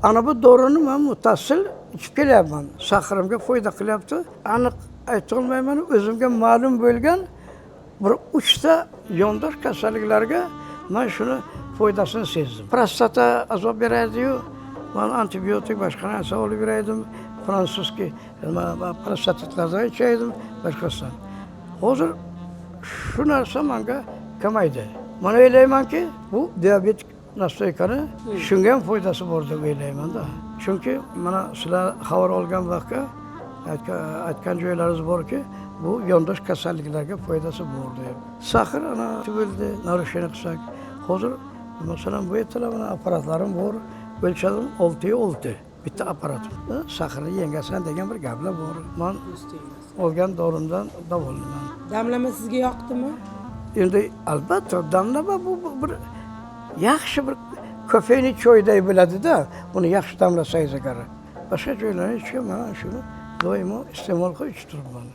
Ana bu dorini man muttasil ichib kelyapman. Сахар imga foyda qilyapti. Aniq aytolmayman, o'zimga ma'lum bo'lgan bir uchta yondosh kasalliklarga man shuni foydasini sezdim. Prostata azob beradiyu, man antibiotik, boshqa narsa olib yuraydim, французский prostatitlardan ichaydim, boshqasidan. Hozir shu narsa manga kamaydi. Man o'ylaymanki, bu diabetik настойка ni shunga ham foydasi bor deb o'ylaymanda. Chunki mana sizlar xabar olgan vaqtga aytgan joylaringiz borki, bu yondosh kasalliklarga foydasi bor deb. Сахар ana tug'ildi, нарушение qilsak. Hozir, masalan, bu yerda mana apparatlarim bor, o'lchadim, 6,6 bitta apparat. Сахар ni yengasan degan bir gaplar bor. Man olgan dorimdan доволен man. Damlama sizga yoqdimi? Endi albatta, damlama bu bir yaxshi bir kofeyni choyday bo'ladida, buni yaxshi damlasangiz agar. Boshqa joylarni ichgan, mana shuni doimo iste'mol qilib ichib turibman.